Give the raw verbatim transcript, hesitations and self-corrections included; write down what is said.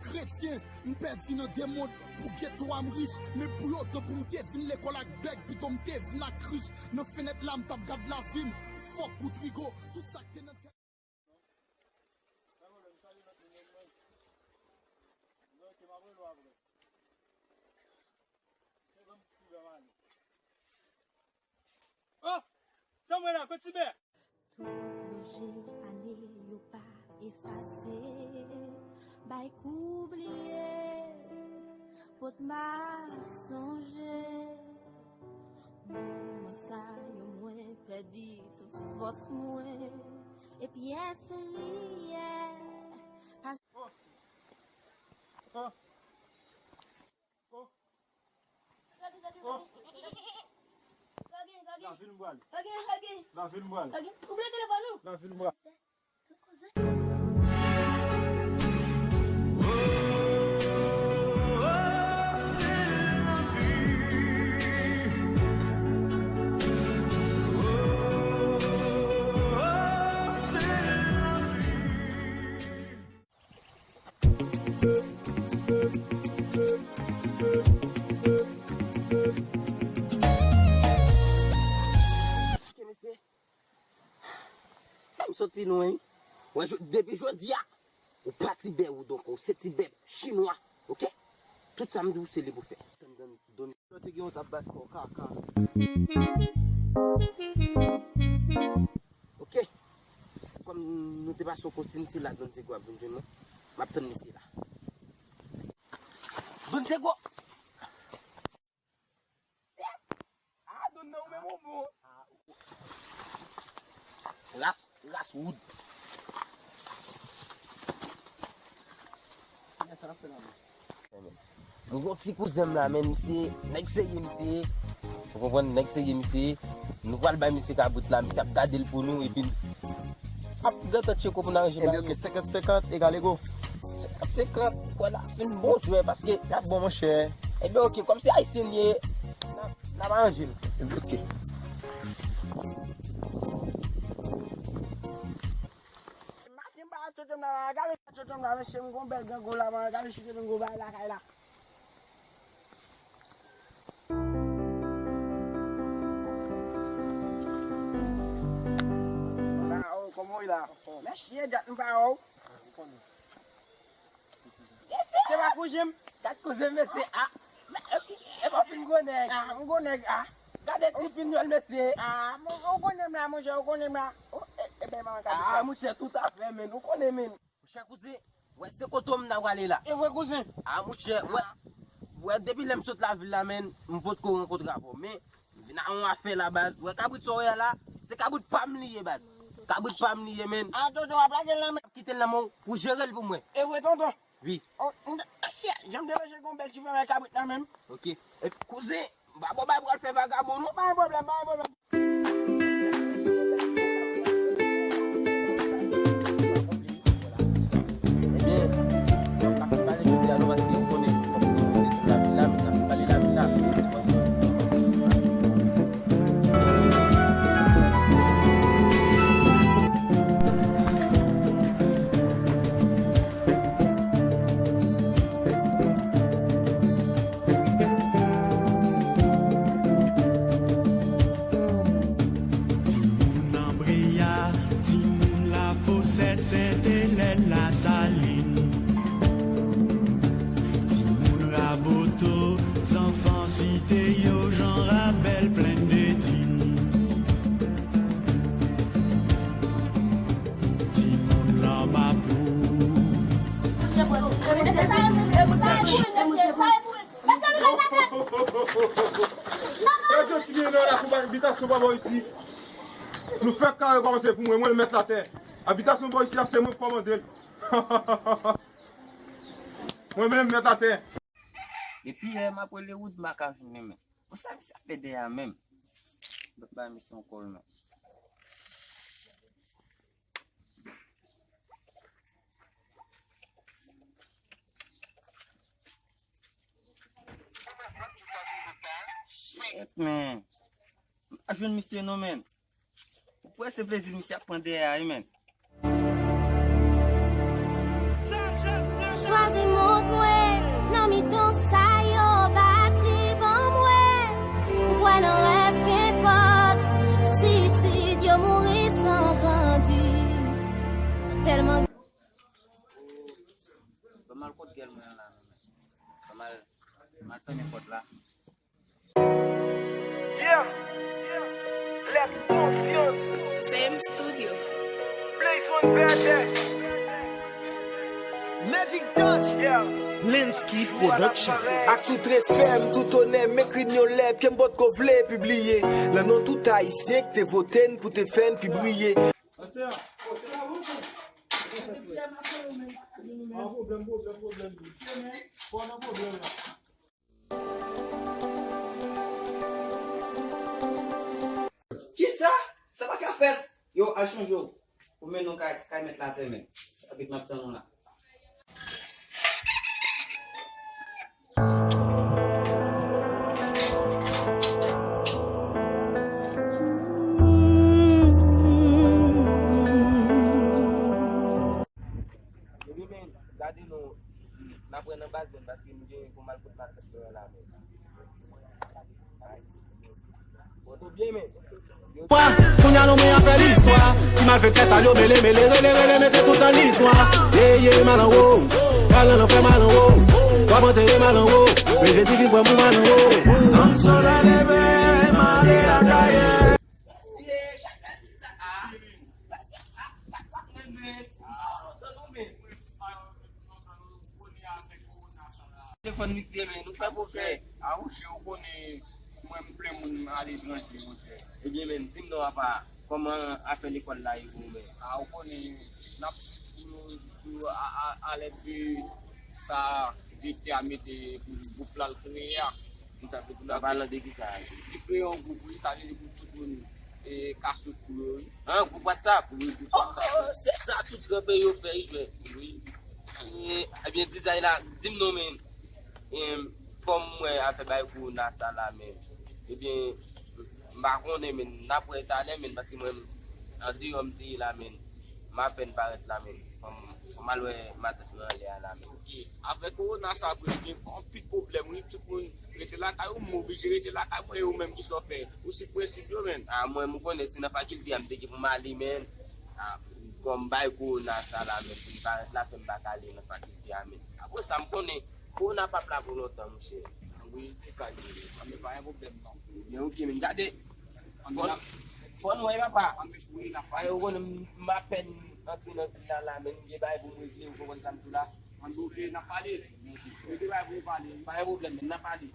Kretyen, m pèdi nan de mond. Pou geto a m rich, men pou yo, tankou m te vin lekòl ak bèg, pito m te vin ak krich. Nan fenèt la, m t ap gad lavi m. Fòk kout rigo, tout sa k te nan tèt. Oh! Sa mwen la, kot Tibè? Tout loje ane yo pa efase. Bay kou bliye, pot m ap sonje. Moman sa yo mwen pèdi tout fòs mwen. Epi espri yè. Oh! Oh! Oh! Sa gen, sa gen. Sa gen, sa gen. Sa gen, sa gen. Ou bliye telefòn ou? Sa gen, sa gen. Sa m soti lwen wi. Wè, depi jodi a, ou pa Tibè ou donk, ou se Tibè chinwa, oke? Tout sa m di w se li pou fè. Tann, tann, tann. Yo te gen yon zap bat kò, kaka. Oke. Kòm nou te pase yon konsiy, m se la Don Diego ap vin jwenn mwen. M ap tann misye la. Don Diego! Ah, Don nan ou menm ou bon. Ras, ras wood. Mwen gon ti kouzen m la, men misye, nèg serye misye ye. Ou konprann, nèg serye misye ye. Nou pral bay misye kabrit la, misye ap gade l pou nou, epi ap gentan tcheko pou n aranje bagay yo. Ebyen, ok, senkant senkant egal ego. Senkant senkant, kwè la fin bon jwè, paske. Y ap bon, monchè. Ebyen, ok, kòm se ayisyen li ye, n ap, n ap aranje l. Ebyen, ok. Maten m pa tchotchom la, gade tchotchom la, mesye, m gon bèl gango la, man, gade chite m gon bagay lakay la. Ah, oh, kòman w ye la? Mesye, dat m pa wè w. Se pa kouzen m. Gad kouzen m, mesye. Ah, e pa w fin gwo nèg. Ah, m gwo nèg, ah. Gade ti pinyòl, mesye. Ah, ou konnen m la, monchè, ou konnen m la. Oh, e, e, ben, man, gade sa. Ah, monchè, toutafè, men, ou konnen, men. Monchè kouzen, wè se kote w m ta prale la. E vre kouzen? A monchè, wè, wè depi lè m sot lavil la, menn, m potko rankontre avè w. Men, m vin a yon afè la, baz. Wè kabrit sa w wè a la, se kabrit pa m li ye, baz. Kabrit pa m li ye, menn. A, tonton, w ap lage l nan men. Kite l nan men w pou jere l pou mwen. E vre, tonton? Wi. Oh, m, jan m te wè se gon bèl ti fèmèl kabrit nan men m. Ok. Epi kouzen, m pa bò bay pral fè vagabon non. Pa gen pwoblèm, pa gen pwoblèm. Ebyen, m pa fin pale jodi a non, paske ou konnen fòk nou rete sou lavi la, men n ap pale lavi la. Timoun Lanbreya, timoun Lafosèt, Sentelèn, Lasalin. Timoun Raboto, zanfan site yo, Jan Rabèl, Plenn de Din. Timoun Lanmapou. Gade yon ti byen nan lakou abitasyon pa bò isi. Nou fè kare kòmanse pou mwen, mwen mèt latè. Abitasyon bò isi a, se mwen k kòmande l. Mwen menm mèt latè. Depi yè m ap rele Wood, m pa ka jwenn li menm. Bon, sa misye ap fè dèyè a menm? Lòt bagay misye ankò wi menm. Shit, man. M pa jwenn misye non, man. Ou prese plezi misye ap pran dèyè a wi, man. Azimut mwen, nan mitan sa yo bati ban mwen. M kwè nan rèv, kenpòt si sid yo mouri san grandi. Tèlman. Ban m al kot gèl mwen an la, non, men. Ban m al, ban m al fèmen pòt la. Yeah, yeah. Lèt konfyans. Fame Studio. Blaze One Vètè. Magic Touch. Yeah. Linsky Production. Ak tout respè m, tout onè m, ekri n yon lèt ke m potko vle pibliye. Nan non tout ayisyen k te vote n pou te fè n pi briye. Kisa? Sa pa ka fèt! Yo, al chanje w. Ou mennen w kay, kay mèt la atè, men. Sa vit m ap tann ou la. Ebyen, men, gade non, n ap wè nan baz menm, paske m gen pou m al kot makèt mwen an la menm. Bon, tou byen, men. Mwa, kounye a nou mwen an fè listwa. Ti malfektè sa yo mele, mele, rele, rele, mete tout nan listwa. Ye, ye, mal anwo. Pral nan lanfè mal anwo. W ap antere mal anwo. Men Jezi vin pran pou mal anwo. Tann solèy leve, m ale Akayè. Telefòn li te men, nou fè pwofè. A, monchè, ou konnen, mwen, m plen moun aletranje, monchè. Ebyen, men, di m non, apa, kòman afè lekòl la ye pou ou menm? A, ou konnen, n ap swiv kou yo, kou yo, a, a, alèd de sa direktè a mete pou gwoup la l kreye a. Li t ap di pou n ap pale de kisa? Li kreye yon gwoup, wi, sa vle di pou tout moun, e, ka swiv kou yo, wi. An, gwoup WhatsApp? Wi, gwoup WhatsApp. Oh, se sa tout gran peyi yo fè, wi, jwè. Wi. E, ebyen, Dizay la, di m non, men, em, kòm m wè afè bay kou nan sa la, men, ebyen, m pa konnen, men, n ap wè talè, men, paske mwen, andeyò m te ye la, men, m apèn parèt la, men, fò m, fò m al wè matant mwen anlè a la, men. Ok. Avèk kowona sa vre, gen anpil pwoblèm, wi, tout moun rete lakay ou, m oblije rete lakay mwen, e ou menm, kisa w fè? Ou swiv prensip yo, men. A, mwen, m konnen se nan fakilte a m te gen pou m ale, men, a, kòm bay kowona sa la, men, pou m parèt la, fè m pa ka ale nan fakilte a, men. Apre sa, m konnen kowona p ap la pou lontan, monchè. Wi, se sa k vre. Anben, pa gen pwoblèm, non. Ebyen, ok, men, gade. Anben, fò n, fò n wè, papa. Anben, wi, n ap pale. Ou konnen, m, m apèn antre nan vil la, la, men, m gen bagay pou m regle, ou konprann sa m di w la? Anben, ok, n ap pale. Mete bay pou pale. Pa gen pwoblèm, men n ap pale.